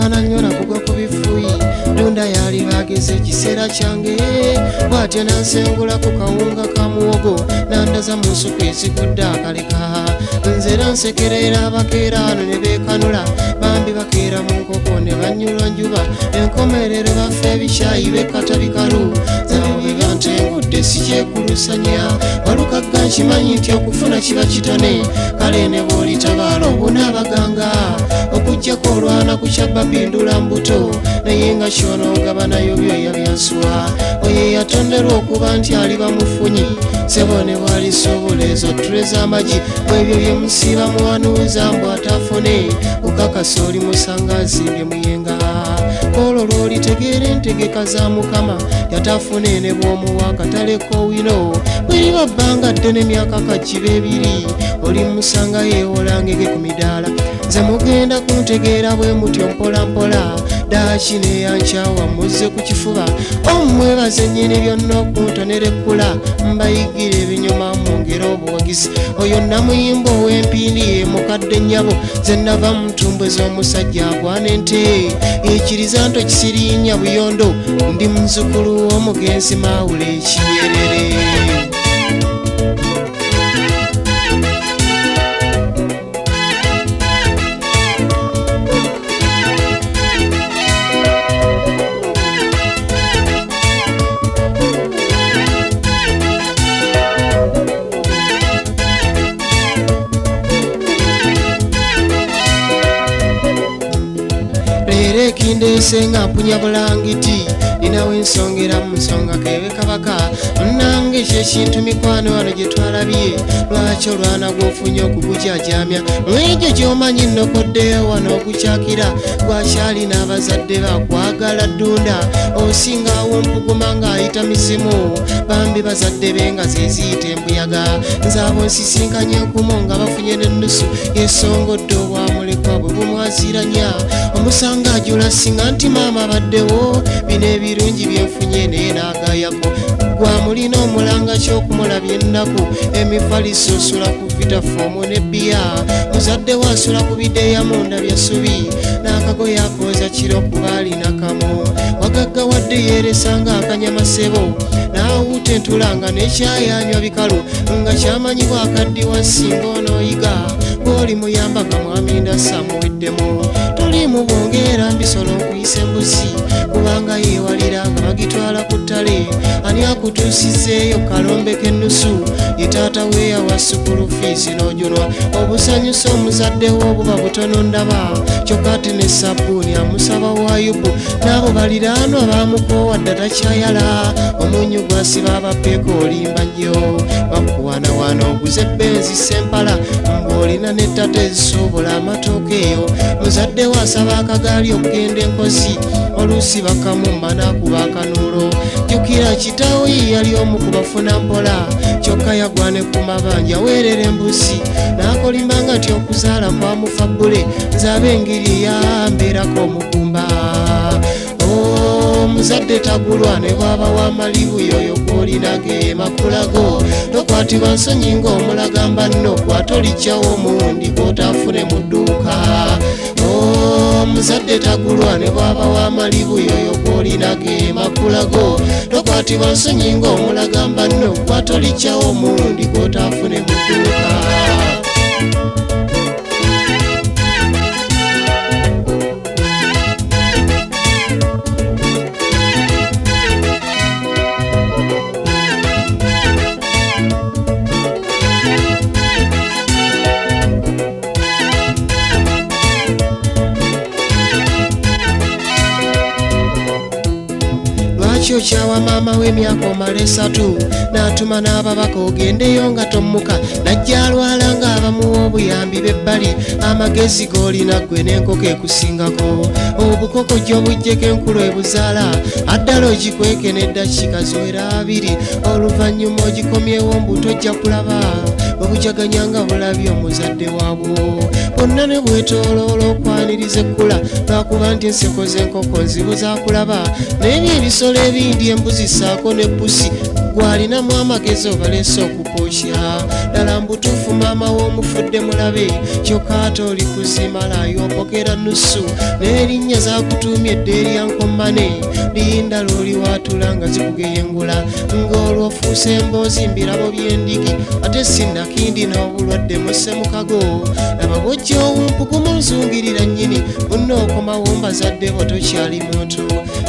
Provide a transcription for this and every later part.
Talwana nnyo nakugwa ku bifuyi. Ddunda yali bageze ekiseera kyange. Bw'atyo n'ansengula ku kawunga ka muwogo, n'andaza mu nsuku ezigudde akaleka. Nze era nsekerera abakeera ano ne beekanula, bambi bakeera mu nkoko ne banyulwa njuba, enkomerero bafa ebikyayi bekkata bikalu. Nze bwe bantengudde sikyekulusanya, walukagga nkimanyi nti okufuna kiba kitone, kale ne bw'olitabaala obunaabaganga okuggyako olwana ku kya babindula mbuto, naye nga ky'onoogabanayo byoya bya nswa. Oyo eyatonderwa okuba nti aliba mufunyi, ssebo ne bw'alisobola ezo ttule z'amagi, mwebyo bye musiiba muwanuuza mbu atafune, okakasa oli musanga azimbye muyenga. Olwo lw'olitegeera entegeka za Mukama, yatafune ne bw'omuwa akatale k'owino, bweriba bbanga ddene myaka kagiba ebiri, oli musanga yeewola ngege ku midaala. Nze mugenda kuntegeera bwe mutyo mpola mpola, ddaaki neyankyawa muzze ku kifuba, omwebaze nnyini byonna okuntonera ekkula, mbayigira ebinyuma mwongere obuwagizi. Oyo namuyimba ow'empindi ye mukadde nnyabo, nze nava mu ntumbwe z'omusajja agwana ente, ekiriza nto kisiriinya buyondo, ndi muzzukulu w'omugenzi Mawule Kinyerere. Leero ekindeese nga mpunya bulangiti, ninawo ensonga era mu nsonga kebe kabaka munnange, kyekintu mikwano wano gye twalabye, lwaki olwana gw'ofunye okugujajamya mwegyo gy'omanyi nnokoddeyo wano ogukyakira, gwakyalina abazadde bakwagala ddunda, osinga awo mpuguma ng'ayita mizimu, bambi bazadde be nga ze ziyita embuyaga. Nze abo nsisinkanye nkumu nga bafunye n'ennusu, yesongodde obwamulekwa bwe bumwaziranya, omusanga ajula singa nti maama abaddewo, bino ebirungi byenfunye naye n'agayako. Gwamulina omulanga ky'okumulabya ennaku, emifaliso osula ku vitafoomu ne bbiya, muzadde we asula ku bideeya munda bya ssubi, n'akagoye akooza kiro kuba alina kamu, wagaggawadde yeeresanga akanyama ssebo, n'awuuta entula nga n'ekyayanywa bikalu, nga kyamanyibwa akaddiwa singa onooyiga, gw'oli muyamba kamwami ndasa muweddemu, toli mu bwongeera mbisolo nkuyisa embuzi, kubanga yeewalira nga bagitwala ku ttale. Ani akutuusizzeeyo kalombe k'ennusu, ye taata we yawa sukulu fiizi n'ojunwa, obusanyusa omuzadde wo obuba butono ndaba, kyokka ate ne sabbuuni amusaba wa yubu, n'abo baliraanwa baamukoowa dda takyayala, omunnyu gwasiba abapeeka olimba nnyo, bakuwaanawaana oguze benzi sempala, mbw'olina n'ettata ezisobola amatooke eyo, muzadde we asaba akagaali okugenda enkozi, oluusi bakamumma n'akuba akanuulo. Jjukira kitaawo ye yali omu ku bafuna mpola, kyokka yagwa ne ku mabanja weerera embuzi, n'akolimba nga nti okuzaala kwamufa bbule, nze ab'engeri eyambeerako omugumba. Omuzadde tagulwa ne bw'aba w'amalibu, yoyo gw'olina ge makulago, tokwatibwa nsonyi ng'omulagamba nno gw'atolijjawo omuwundi gw'otaafune mu dduuka. Omuzadde tagulwa ne bw'aba w'amalibu, yoyo gw'olina ge makulago, tokwatibwa nsonyi ng'omulagamba nno gw'atolijjawo omuwundi gw'otaafune mu dduuka. Lwaki okyawa maama w'emyaka omala esatu, n'atuma n'ababaka ogendeyo nga tommuka, najja alwala ng'abamuwa obuyambi b'ebbali, amagezi g'olina ggwe n'enkoko ekusingako, obukoko gy'obuggyeko enkulu ebuzaala, addala ogikweke n'eddakiika ziwera abiri, oluvannyuma ogikomyewo mbu tojja kulaba bwe bujaganya nga bulabye omuzadde waabwo, bonna ne bwetooloola okwaniriza ekkula, lwakuba nti enseko z'enkoko nzibu zakulaba, n'ebyo ebisolo N'ebindi embuzi ssaako ne pusi gwalinamu amagezi obaleese okupookya. Ddala mbutuufu maama w'omufudde mulabe, kyokka ate oli kuzimalayo opokera nusu. N'erinnya zakutuumye edda erya nkommane, linda lw'oli waatula nga zikugeyengula, ng'olwo ofuuse emboozi mbirabo by'endigi. Ate sinnakindi n'obulwadde musse mukago, laba bw'ojja owumpugumu nzungirira nnyini munno, okomawo mbazadde bo tokyali muntu.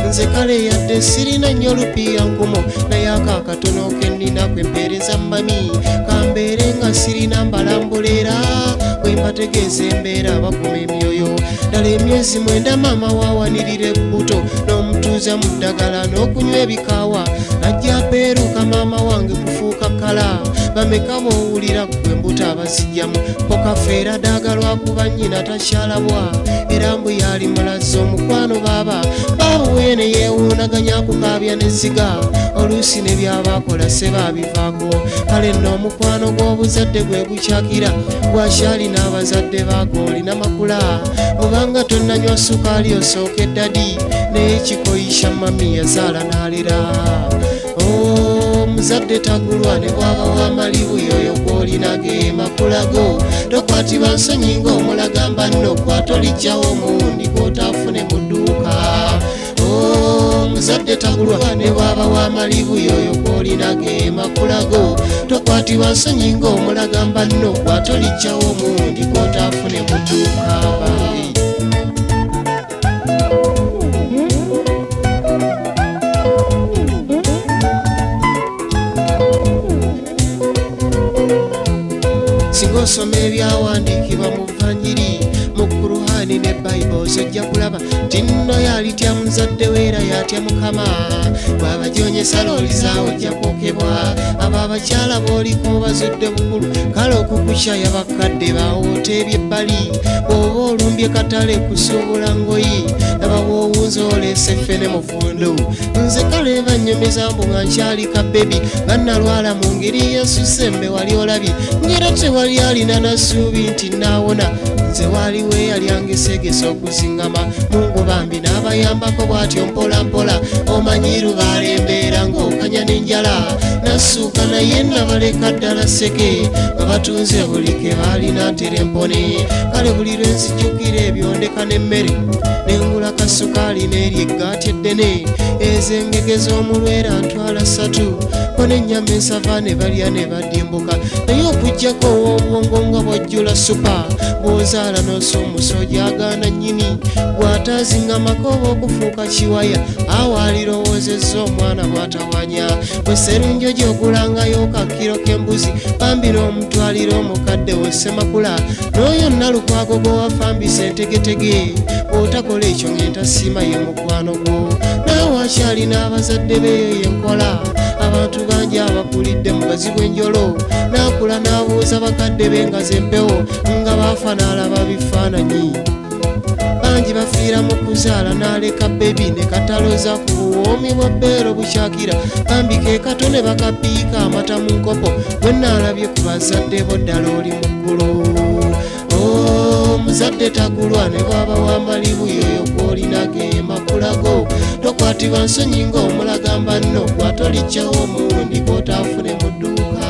Nze kale yadde sirina nnyo lupiiya nkumu, naye ako akatono ke nnina kwe mpeereza mami. Kambeere nga sirina mbalambula, era bwe mbategeeza embeera baguma emyoyo. Ddala emyezi 9 maama waawanirira ebbuto n'omutuuza mu ddagala n'okunywa ebikaawa, najja apeeruuka maama wange kufuuka kala. Bameka b'owulira ggwe embuto abazijjamu pokafeera daaga lwakuba nnyina takyalabwa, era mbu yali mulazi omukwano baaba baabuweene yeewuunaganya akukaabya n'ezziga, oluusi ne byaba akola seba abivaako. Kale nno omukwano gw'obuzadde gwe gukyakira gwakyalina abazadde baako olina makula, obanga tonnanywa sukaali osooka eddadi, naye kikoyisha mami yazaala n'alera. Omuzadde tagulwa ne bwaba wamalibu, yoyo gw'olina ge makulago. Tokwatibwa nsonyi ng'omulagamba nno kwatolijjawo omuwundi gw'otaafune mu dduuka. Omuzadde tagulwa ne bwaba wamalibu, yoyo gw'olina ge makulago. Tokwatibwa nsonyi ng'omulagamba nno kwatolijjawo omuwundi gw'otaafune mu dduuka. Singa osoma ebyawandiikibwa mu Vanjiri, mu Kuruhani ne Bayibuli, ojja kulaba nti nno yalitya muzadde we era yatya Mukama. Bw'abajonyesa loolizaawo ojja kwokebwa. Abo abakyala b'oliko bazudde bukulu, kale okukukyaya bakadde bawoota ebyebbali. Bw'oba olumbye katale kusuubula ngoyi, laba bw'owunza oleese ffene mufundu. Nze kale bannyumiza mbu nga nkyali ka bebi nga nalwala mu ngeri y'ensusembe, wali olabye ngera tewali alina nasuubi nti naawona. Nze waaliwo eyali angesegesa okuziŋŋama, Mungu bambi n'abayambako bw'atyo mpola mpola. Omanyi lubaala embeera ng'okanya n'enjala, nasuuka naye nabaleka ddala sseke nga batunze buli ke baalina ntera empone. Kale buli lwe nzijjukira ebyo ndeka n'emmere nengula kasukaali n'eri eggaati eddene. Ezo engege z'omulwera ntwala 3 ko n'ennyama ensava ne balya ne badimbuka. Naye okuggyako ow'obwongo nga bwajjula supa, bw'ozaala n'osuumusa ogyagaana nnyini, bw'ataaziŋŋamako oba okufuuka kiwaya, awo alirowoozezza omwana bw'atawanya. Bwe Sserunjogi ogulangayo kakiro k'embuzi, bambi n'omutwalira omukadde we Ssemakula, n'oyo Nalukwago gw'owafambisa entegetege. Bw'otakola ekyo ng'entasiima ye mukwano gwo, naawe akyalina abazadde beeyo yenkola. Abantu bangi abakulidde mu bazibu enjolo, n'akula n'abuuza bakadde be nga z'empewo, nga baafa n'alaba bifaananyi. Bangi bafiira mu kuzaala n'aleka bebi ne kataloza ku buwoomi bwa bbeero bukyakira. Bambi ke katone bakapiika amata mu nkopo, bwe naalabye ku bazadde bo ddala oli mu ggulu. Omuzadde tagulwa ne bwaba wamalibu, yoyo gw'olina ge makulago. Tokwatibwa nsonyi ng'omulagamba nno gwatolijjawo omuwundi gw'otaafune mu dduuka.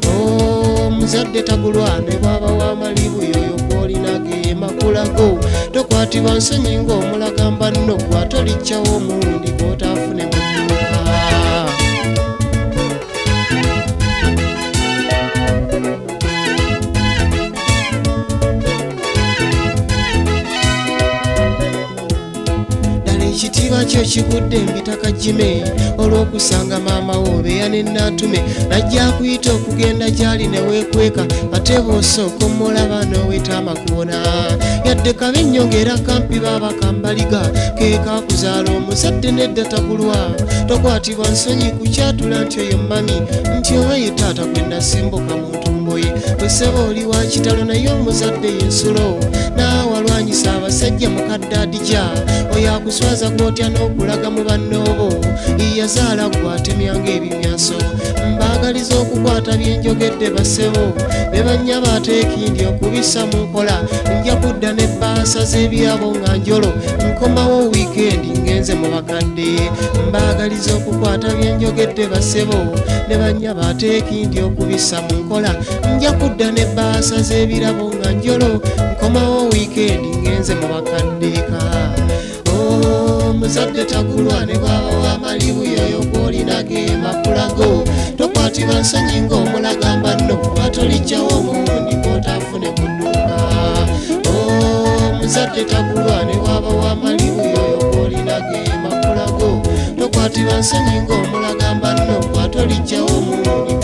Omuzadde tagulwa ne bwaba wamalibu, yoyo gw'olina ge makulago. Tokwatibwa nsonyi ng'omulagamba nno gwatolijjawo omuwundi gw'otaafune mu dduuka. Ddala ekitiibwa kyo kigudde mbitaka jime, olw'okusanga maama wo obeeya ne Nantume, najja akuyita okugenda gy'ali ne weekweka, ate bw'osooka omulaba n'oweta amakoona. Yadde kabi nnyo ng'era kampi baaba kambaliga ke kakuzaala, omuzadde nedda tagulwa. Tokwatibwa nsonyi kukyatula nti oyo mami, nti oba ye taata gwe nasimbuka mu ntumbo ye. Bwe ssebo oli wa kitalo, naye omuzadde y'ensulo, naawe alwanyisa abasajja mukadde adija. Oyo akuswaza gw'otya n'okulaga mu bannoobo, yazaala gwe atemyanga ebimyanso. Mbaagaliza okukwata bye njogedde bassebo ne bannyabo, ate ekindi okubissa mu nkola. Nja kudda n'ebbaasa z'ebirabo nga njolo, nkomawo wiikendi ng'enze. Ngenze mu bakadde, mbaagaliza okukwata byenjogedde. Basebo ne bannyabo, ateekindi okubissa mu nkola. Nja kudda n'ebbaasa z'ebirabo nga njolo, nkomawo wiikendi. Ngenze mu bakadde ka omuzadde tagulwa, ne bwaba wamalibu yoyo gwolina ge makulago. Tokwatibwa nsonyi ng'omulagamba nno, kuba tolijjawo omulundi gw'otaafune ku dduuka. Omuzadde tagulwa, ne bwaba wamalibu yoyo gwolina ge makulago. Tokwatibwa nsonyi ng'omulagamba nno, kuba tolijjawo omulundi.